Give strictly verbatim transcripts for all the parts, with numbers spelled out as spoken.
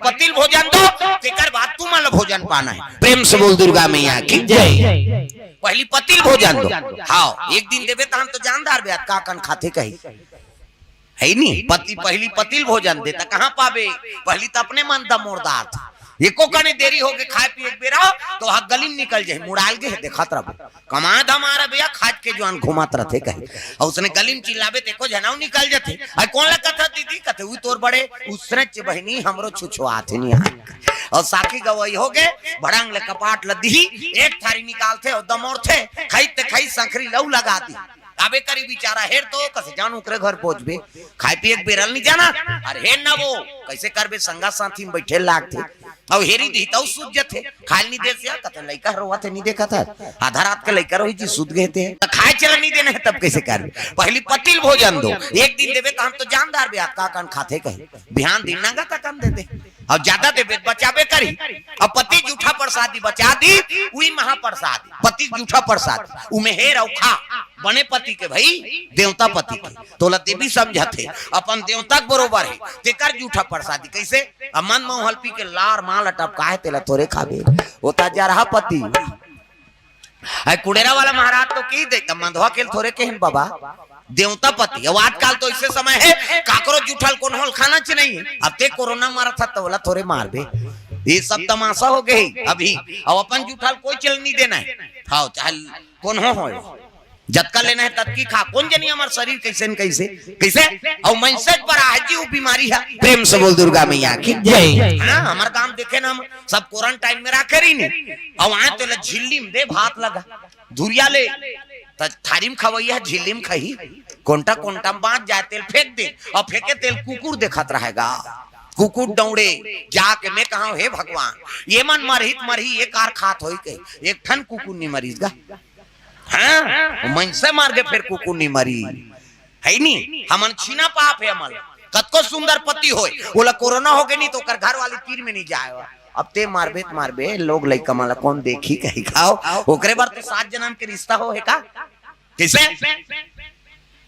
पति ल भोजन दो, तेकर बाद तुमन ल भोजन पाना हे। प्रेम से बोल दुर्गा मैया की जय। पहली पति ल भोजन दो। हाँ, एक दिन देबे तहन तो जानदार बे, का कन खाथे कही। हे नी, पति, पहली पति ल भोजन दे, त कहाँ पाबे? पहली त अपने मन दमोरदार था। एको कने देरी होगे खाए पिए के बेरा, तो हा गली में निकल जाही, मुड़ाल गे हे, देखत रहिबे। कमाए धमाए भैया, खाज के जुआन घूमत रथे कही। अउ उसने गली में चिल्लाबे, त एको झन अउ निकल जथे। अरे कोन ला कथा दीदी? कथे, "उई तोर बड़े उसने च बहिनी, हमरो छुछुआत हे निहार।" अउ साखी गवई होगे, भड़ंग ले कपाट ल दिही, एक थारी निकालथे अउ दमोरथे, खई ते खई संखरी ल अउ लगा दिही। काबे करी बिचारा, हेर तो कसे जान ओकरे घर पहुंचबे, खाए पिए के बेरा ल नी जाना। अरे हेर ना वो, कइसे करबे, संगा साथी में बइठे लागथे। अउ हेरी दिही तउ सूझ जथे, खाए ल नी देस या, कथे लइका ह रोवत हे, नी देखत हस, आधा रात के लइका रोही जी, सूत गे ते। त खाए चला नी देना हे, तब कइसे करबे? पहली पति ल भोजन दो, एक दिन देबे तहन तो जानदार बे, का कन खाथे कही, बिहान दिन नंगा त कन दे दे। अउ जादा देबे त बचाबे करी। अउ पति जूठा प्रसादी बचा दी, उही महाप्रसादी। पति जूठा प्रसादी, उमे हेर अउ खा, बने पति के भई, देवता पति के। तोला देवी समझत हे, अपन देवता के बरोबर हे, तेकर जूठा प्रसादी। कइसे? अब मन मउहल पी के लार माल टपकाए, तेला थोरे खाबे। ओ त जरहा पति। अरे कुड़ेरा वाला महाराज तो कहि दे, त मंधवा के ल थोरे केहेन बाबा, देवता पति। अब आजकल तो अइसे समय हे, काकरो जूठा ल कोनो ल खाना च नहीं हे। अब ते कोरोना मरत हस, त ओला थोरे मारबे। ये सब तमाशा होगे हे अभी। अब अपन जूठा ल कोई चल नी देना हे। हाँ, चाहे कोनो होय, जतका लेना हे ततकी खा। कोन जनी हमर शरीर कइसे न कइसे, कइसे? अउ मनसे बर आहे जी वो बीमारी हे। प्रेम से बोल दुर्गा मैया की जय। हाँ, हमर गांव देखे ना, हम सब क्वारंटाइन में राखे रहिन। अउ आए तेला झिल्ली में दे भात लगा, धुरिया ले, त थारी में खवइया झिल्ली में खही। कोंटा कोंटा में बांच जाए, तेला फेंक दे, अउ फेंके तेला कुकुर देखत रहेगा। कुकुर दौड़े, जाके मैं कहंव, "हे भगवान, ये मन मरही त मरही, ये कार खात होही कही, एक ठन कुकुर नी मरिस गा।" हाँ, मनसे मार के फेर कुकुर नी मरी। हे नी, हमन छीना पाप हे हमन। कतको सुंदर पति होय, ओला कोरोना होगे नी त ओकर घर वाली तीर में नी जाय। अब ते मारबे त मारबे, लोग लइका मन ला कोन देखही कही खाव। ओकरे बर तो सात जनम के रिश्ता होहे का? कइसे?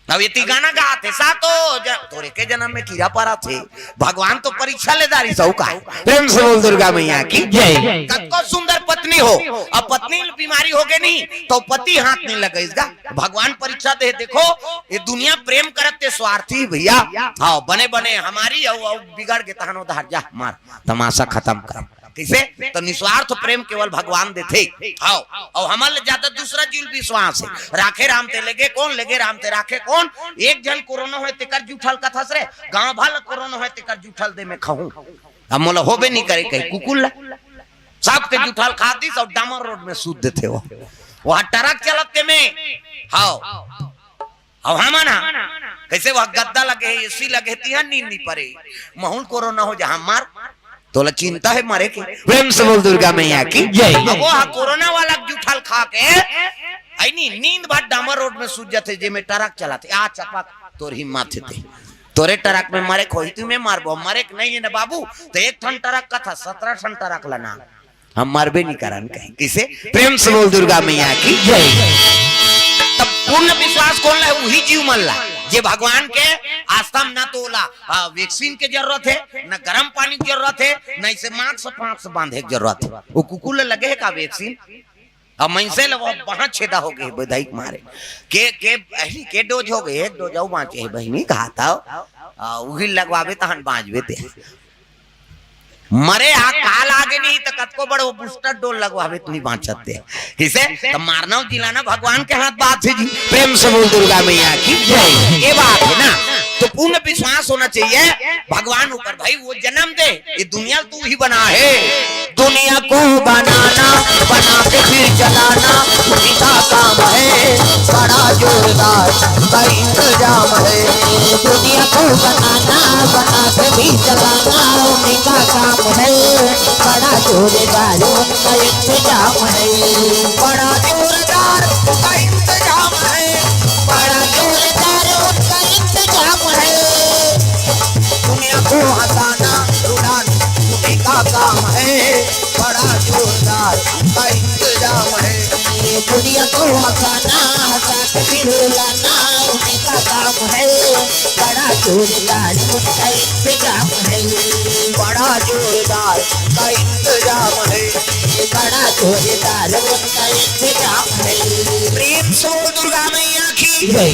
अब ये ती गाना गात हे, सातो ज-, तोरे के जनम में कीरा परत हे। भगवान तो परीक्षा ले डारिस अउ का। प्रेम से बोल दुर्गा मैया की जय। कतको सुंदर पत्नी हो, अब पत्नी ल बीमारी होगे नी, त पति हाथ नी लगाइस गा। भगवान परीक्षा दे, देखो, ये दुनिया प्रेम करत ते स्वार्थी भैया। हाँ, बने बने हमरी अउ, अउ बिगड़ गे तहन उधार जा, मार, तमाशा खतम कर। कइसे? त निस्वार्थ प्रेम केवल भगवान देथे। हाँ, अउ हमन ल जादा दूसरा जीव ल विश्वास हे। राखे राम ते लेगे कोन, लेगे राम ते राखे कोन? एक झन कोरोना होय तेकर जूठा ल कथस रे, गांव भर ल कोरोना होय तेकर जूठा ल दे मैं खहूं। अब मोला होबे नी करे कही कुकुर ला। सबके जूठा ल खा दिस अउ डामर रोड में सूत देथे वो। वहां ट्रक चलत ते में। हाँ। अउ हमन हा, कइसे वह गद्दा लगे हे, एसी लगे हे, तिहां नींद नी परे। महूं ल कोरोना हो जहां मार, तोला चिंता हे मरे के। प्रेम से बोल दुर्गा मैया की जय। अब वो हा कोरोना वाला जूठा ल खा के, अइनी नींद भर डामर रोड में सूत जथे, जे में ट्रक चलत हे, आ चपक, तोर हिम्मत हे ते। तोरे ट्रक में मरे के होही त मैं मारबो, मरे के नहीं हे ना बाबू, त एक ठन ट्रक कथा, सतरा ठन ट्रक ला ना। हम मरबे नी करन कही। कइसे? प्रेम से बोल दुर्गा मैया की जय। त पूर्ण विश्वास कोन ला हे? उही जीव मन ला, जे भगवान के आस्था में ना तो ओला, आ, वैक्सीन के जरूरत हे, ना गरम पानी के जरूरत हे, ना इसे मास्क से पांच से बांधे के जरूरत हे। वो कुकुर ल लगे हे का वैक्सीन? अब मनसे ल वो वहां छेदा होगे हे बधाई के मारे। के, के, अही, के डोज होगे? एक डोज अउ बांचे हे बहिनी, कहा था, आ, उही लगवाबे तहन बांचबे ते। मरे हा, काल आगे नहीं त कतको बड़ो बूस्टर डोज लगवाबे त नहीं बांचत ते। कइसे? त मारना अउ जिलाना भगवान के हाथ बात हे जी। प्रेम से बोल दुर्गा मैया की जय। ये बात हे ना, तो पूर्ण विश्वास होना चाहिए भगवान ऊपर। भाई वो जनम दे, ये दुनिया तू ही बना हे। दुनिया को बनाना, बना के फिर चलाना, उन्हीं का काम है, बड़ा जोरदार का इंतजाम है। दुनिया को बनाना, बना के भी चलाना, उन्हीं का काम है, बड़ा जोरदार उनका इंतजाम है। बड़ा जोरदार उनका इंतजाम है, बड़ा जोरदार उनका इंतजाम है। दुनिया को हंसाना, रुलाना उन्हीं का काम है, बड़ा जोरदार उनका इंतजाम है। ये दुनिया को हंसाना, हंसा के फिर रुलाना उन्हीं का काम है, बड़ा जोरदार उनका इंतजाम है। बड़ा जोरदार का इंतजाम है, बड़ा जोरदार उनका इंतजाम है। प्रेम से बोल दुर्गा मैया की जय।